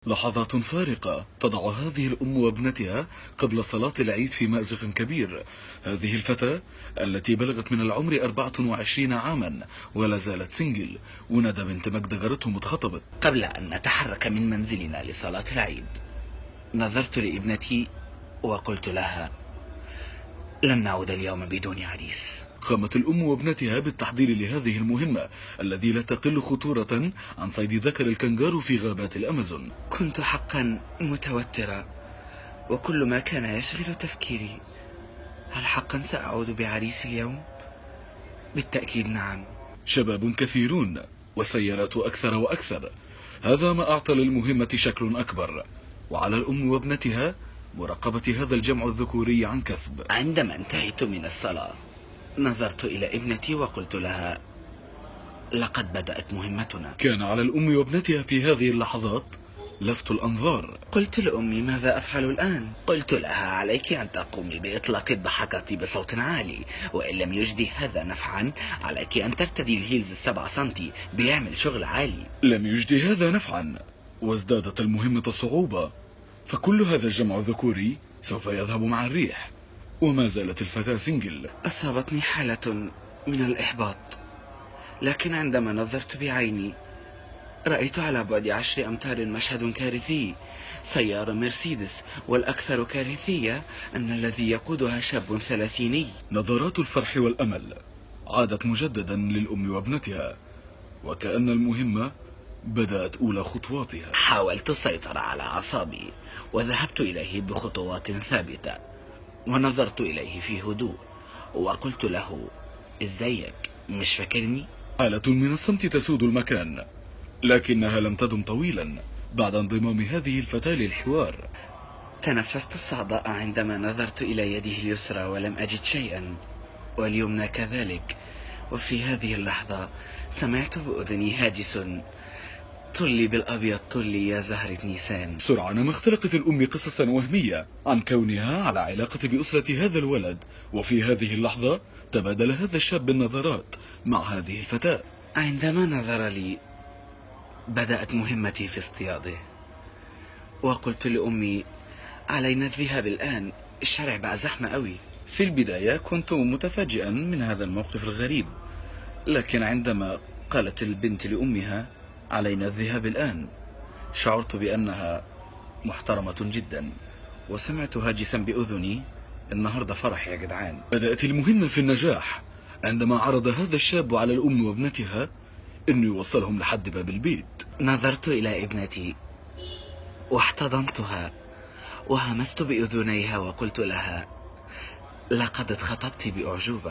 لحظات فارقة تضع هذه الأم وابنتها قبل صلاة العيد في مأزق كبير. هذه الفتاة التي بلغت من العمر 24 عاما ولا زالت سنجل، وندى بنت مجدجرتهم اتخطبت. قبل أن نتحرك من منزلنا لصلاة العيد نظرت لابنتي وقلت لها: لن نعود اليوم بدون عريس. قامت الأم وابنتها بالتحضير لهذه المهمة التي لا تقل خطورة عن صيد ذكر الكنغارو في غابات الأمازون. كنت حقا متوترة، وكل ما كان يشغل تفكيري: هل حقا سأعود بعريس اليوم؟ بالتأكيد نعم. شباب كثيرون وسيارات أكثر وأكثر، هذا ما أعطى للمهمة شكل أكبر، وعلى الأم وابنتها مراقبة هذا الجمع الذكوري عن كثب. عندما انتهيت من الصلاة نظرت إلى ابنتي وقلت لها: لقد بدأت مهمتنا. كان على الأم وابنتها في هذه اللحظات لفت الأنظار. قلت لأمي: ماذا أفعل الآن؟ قلت لها: عليك أن تقومي بإطلاق الضحكة بصوت عالي، وإن لم يجدي هذا نفعا عليك أن ترتدي الهيلز 7 سنتي، بيعمل شغل عالي. لم يجدي هذا نفعا، وازدادت المهمة صعوبة، فكل هذا الجمع الذكوري سوف يذهب مع الريح، وما زالت الفتاة سنجل. أصابتني حالة من الإحباط، لكن عندما نظرت بعيني رأيت على بعد 10 أمتار مشهد كارثي: سيارة مرسيدس، والأكثر كارثية أن الذي يقودها شاب ثلاثيني. نظرات الفرح والأمل عادت مجددا للأم وابنتها، وكأن المهمة بدأت أولى خطواتها. حاولت السيطرة على أعصابي وذهبت إليه بخطوات ثابتة، ونظرت إليه في هدوء وقلت له: إزيك، مش فاكرني؟ حالة من الصمت تسود المكان، لكنها لم تدم طويلا بعد انضمام هذه الفتاة للحوار. تنفست الصعداء عندما نظرت إلى يده اليسرى ولم أجد شيئا، واليمنى كذلك، وفي هذه اللحظة سمعت بأذني هاجس: طلي بالأبيض طلي يا زهرة نيسان. سرعان ما اختلقت الأم قصصا وهمية عن كونها على علاقة بأسرة هذا الولد، وفي هذه اللحظة تبادل هذا الشاب النظرات مع هذه الفتاة. عندما نظر لي بدأت مهمتي في اصطياده، وقلت لأمي: علينا الذهاب الآن، الشارع بقى زحمة قوي. في البداية كنت متفاجئا من هذا الموقف الغريب، لكن عندما قالت البنت لأمها: علينا الذهاب الآن، شعرت بأنها محترمة جدا، وسمعت هاجسا بأذني: النهاردة فرح يا جدعان. بدأت المهمة في النجاح عندما عرض هذا الشاب على الأم وابنتها أنه يوصلهم لحد باب البيت. نظرت إلى ابنتي واحتضنتها وهمست بأذنيها وقلت لها: لقد اتخطبت بأعجوبة.